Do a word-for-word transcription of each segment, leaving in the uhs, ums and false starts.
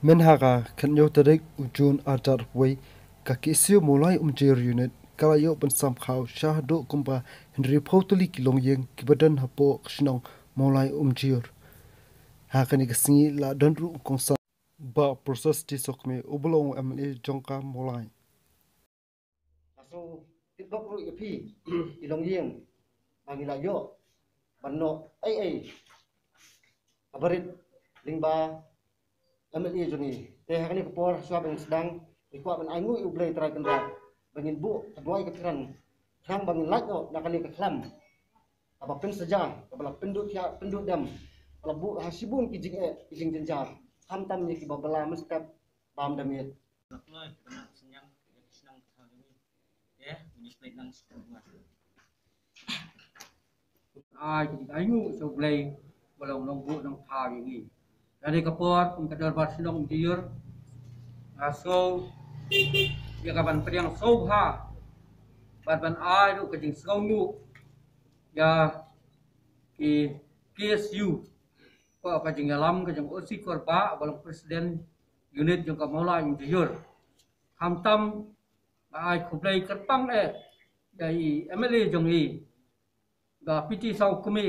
Mynha ka khatnyo tarik u Jun arhajar arphew wei, ka KSU Mawlai Umjir Unit ka la ïoh ban sam khaw shah haduh kumba hynriewphew tylli ki longïing kiba don hapoh ka shnong Mawlai Umjir. Ha kane ka sngi la don ruh u kongsan Bah Precious T Sokhme uba long u MLA jong ka Mawlai. Nga sngewthuh ruh ïa phi ki longïing ba ngi la ïoh ban noh ei ei kaba rit lyngba MLA jong ngi. Te ha kane ka por shuwa ban sdang, ngi kwah ban ainguh ïa U Blei Trai Kynrad ba ngin buh ka duwai ka kren khnang ba ngin lait noh na kane ka khlam kaba pynsaja kaba la pynduh thiah pynduh dem, ba la buh ha shibun ki jingeh ki jingjynjar, khamtam ïa kiba bylla mynstep bam da miet. Ai ka jingaiñguh sha U Blei ba long nongbuh nongthaw ïa ngi. Lane ka por kum ka dorbar shnong Umjir, nga sngew ïa ka ban pdiang sngewbha bad ban ai ruh ka jingsngewnguh ïa ki KSU, ko ka jingïalam ka jong OC Korbah ba long president unit jong ka Mawlai Umjir. Khamtam nga ai khublei kyrpang eh ïa i MLA jong i, Bah P T Sokhme,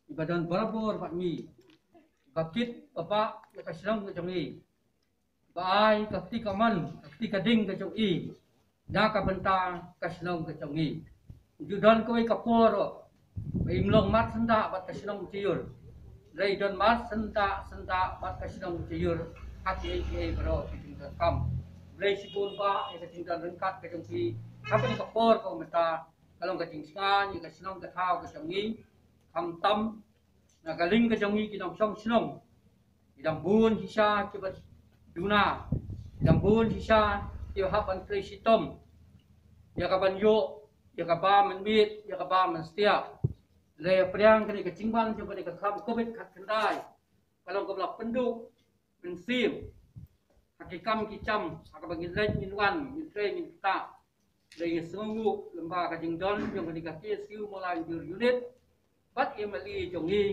iba don barabor bad ngi, iba kit ba bah ïa ka shnong ka jong i, ba ai ka kti kamon ka kti kading ka jong i na ka bynta ka shnong ka jong i. Ju don kawei ka por ruh ba im long mat syndah bad ka shnong Umjir. Hynrei don mat syndah syndah bad ka shnong Umjir ha kiei kiei baroh ki jingdonkam. Khublei shibun bah ïa ka jingdon ryngkat ka jong phi ha kane ka por kaba mynta. Ka long ka jingsngewbha ïa ka shnong ka thaw ka jong ngi, khamtam na ka liang ka jong ngi ki nongshong shnong. Ki dang bun shisha kiba duna, ki dang bun shisha kiba hap ban trei shitom ïa ka ban ïoh ïa kaba mynmiet ïa kaba mynstep. Lei pdiang kane ka jingwan jong kane ka khlam Covid khatkhyndai, ka long kaba la pynduh mynsiem ha ki kam ki jam ha kaba ngin leit ngin wan, ngin trei ngin ktah. Lei ngi sngewnguh lyngba ka jingdon jong kane ka KSU Mawlai Umjir Unit bad i MLA jong ngi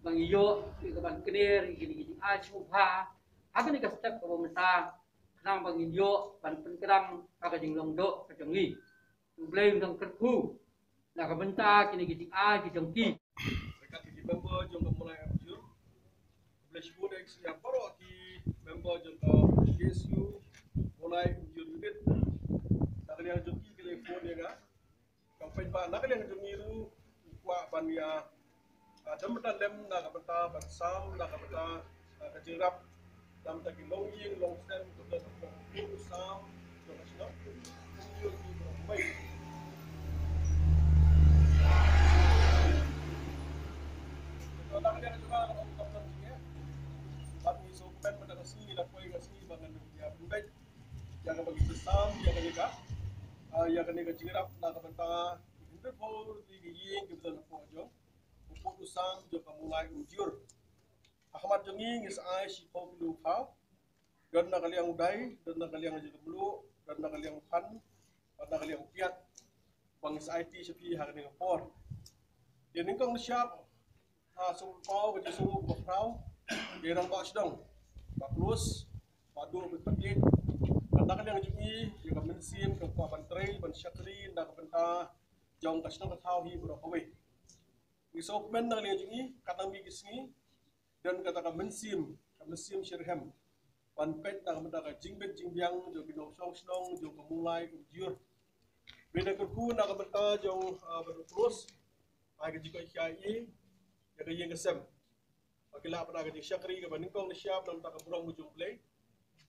ba ngi ïoh ïa ka ban kner ïa kine ki jingai sngewbha ha kane ka step kaba mynta, khnang ba ngin ïoh ban pynkdang ha ka jinglong doh ka jong ngi. U Blei un dang kyrkhu na ka bynta kine ki jingai ki jong ki. Bad ki member jong ka Mawlai Umjir. Khublei shibun ïa ki sngewbha baroh ki member jong ka KSU Mawlai Umjir Unit. Na ka liang jong ki ki la phone ïa nga. Ka peit ba na ka liang jong ngi ruh ngi kwah ban ïa, ah, don bynta lem na ka bynta ban sam na ka bynta, ah, ka jingïarap na ka bynta ki longïing longsem, ka bynta ka pok u sam jong ka shnong. Kum ïa ki ba mei. Ka na ka liang jong nga ka ong ka pynjingeh. Bad ngi sngewkmen mynta ka sngi, la poi ka sngi ba ngan ïa pynbeit ïa kaba ngi sam ïa kane ka, ah, ïa kane ka jingïarap na ka bynta ki hynriewphew tylli ki ïing kiba don hapoh jong u pud u sam jong ka Mawlai Umjir. Ha khmat jong ngi ngi sa ai shiphew kilo khaw. Don na ka liang u dai, don na ka liang jong ka mluh, don na ka liang u khan, don na ka liang u piat. Ba ngi sa aiti sha phi ha kane ka por. Ïa nyngkong nyngshap, ah, sngewbha ka jingsngewnguh kaba khraw ïa i rangbah shnong Bah Klus, Bah Duh Bit Patit. Bad na ka liang jong i ïa ka mynsiem ka kwah ban trei ban shakri na ka bynta jong ka shnong ka thaw hi baroh kawei. Ngi sngewkmen na ka liang jong i, katba ki sngi don kata ka mynsiem, ka mynsiem shitrhem ban peit na ka bynta ka jingbit jingbiang jong ki nongshong shnong jong ka Mawlai Umjir. Bad ngi kyrkhu na ka bynta jong, ah, Bah Duh Klus, ai ka jingkoit khia ïa i, ïa ka ïing ka sem. Ba ki lah ban ai ka jingshakri kaba nyngkong nyngshap na ka bynta ka burom ka jong U Blei.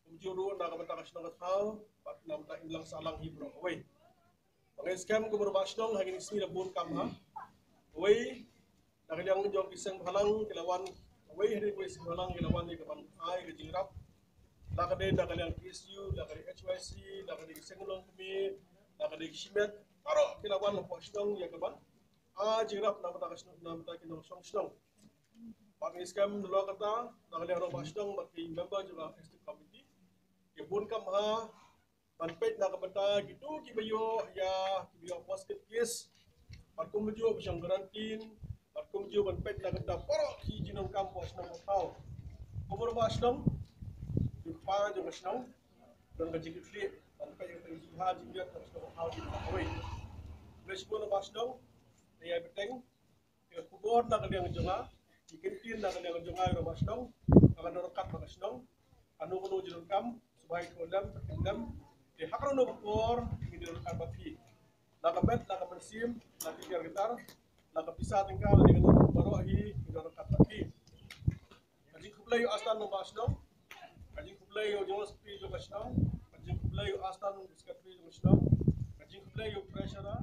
Kumjuh ruh na ka bynta ka shnong ka thaw bad na ka bynta imlang sahlang hi baroh kawei. Ba ngi skhem kum u rangbah shnong ha kine ki sngi la bun kam ha. Kawei na ka liang jong ki seng bhalang ki la wan, kawei ha kine ki seng bhalang ki la wan ïa ka ban ai ka jingïarap. La ka dei na ka liang KSU, la ka dei HYC, la ka dei ki seng longkmie, la ka dei ki shimet, baroh ki la wan hapoh shnong ïa ka ban ai jingïarap na ka bynta ka shnong, na ka bynta ki nongshong shnong. Bad ngi skhem na ka bynta na ka liang rangbah shnong bad ki member jong ka executive committee, ki bun kam ha ban peit na ka bynta kito kiba ïoh ïa, kiba ïoh positive case. Bad kumjuh ba shong quarantine, bad kumjuh ban peit na ka bynta baroh ki jingdonkam ba shnong ba thaw. Kum u rangbah shnong, Kpa jong ka shnong, don ka jingkitkhlieh ban peit ïa ka jingbha jingbiang ka shnong ha kawei. Khublei shibun Rangbah Shnong, ïa ka bteng, ïa ka khubor na ka liang jong nga, ki kyntien na ka liang jong nga ïa Rangbah Shnong, ka ban don ryngkat bad ka shnong, kano kano jingdonkam, sngewbha ïathuh lem, kynmaw lem, te ha kano kano ka por, ngin ïa don ryngkat bad phi. La ka met, la ka mynsiem, la ki kiar ki tar, la ka pisa tyngka, la ki don baroh hi, ngin ïa don ryngkat bad phi. Ka jingkhublei ïa u Assistant Rangbah Shnong, ka jingkhublei ïa u General Secretary jong ka shnong, ka jingkhublei ïa u Assistant Secretary jong ka shnong, ka jingkhublei ïa u Treasurer,